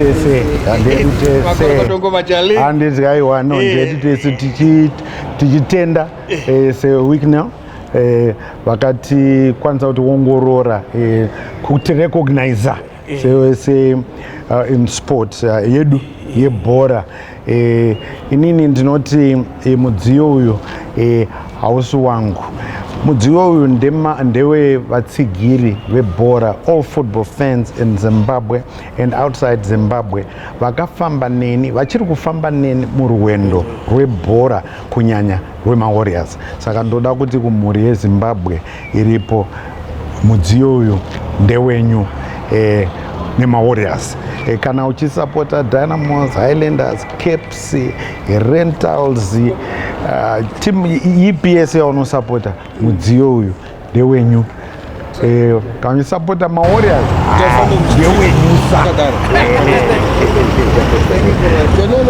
Tese handedu tese, handiti? Aiwa, no, ndedu tese tichitenda seWicknell vakatikwanisa kutiongorora, kutirecogniza se in sport yedu yebhora. Inini ndinoti mudziyo uyu hausi wangu. Mudziyo uyu ndewevatsigiri vebhora, all football fans in Zimbabwe and outside Zimbabwe, vakafamba neni, vachiri kufamba neni murwendo rwebhora, kunyanya rwemaWarriors. Saka ndoda kuti kumhuri yeZimbabwe iripo, mudziyo uyu ndewenyu nemaWarriors. Kana uchisapota Dynamos, Highlanders, Caps, Rentals, team ipi yese yaunosapota, mudziyo uyu ndewenyu. Kana uchisapota maWarriors, ndewenyusa. No.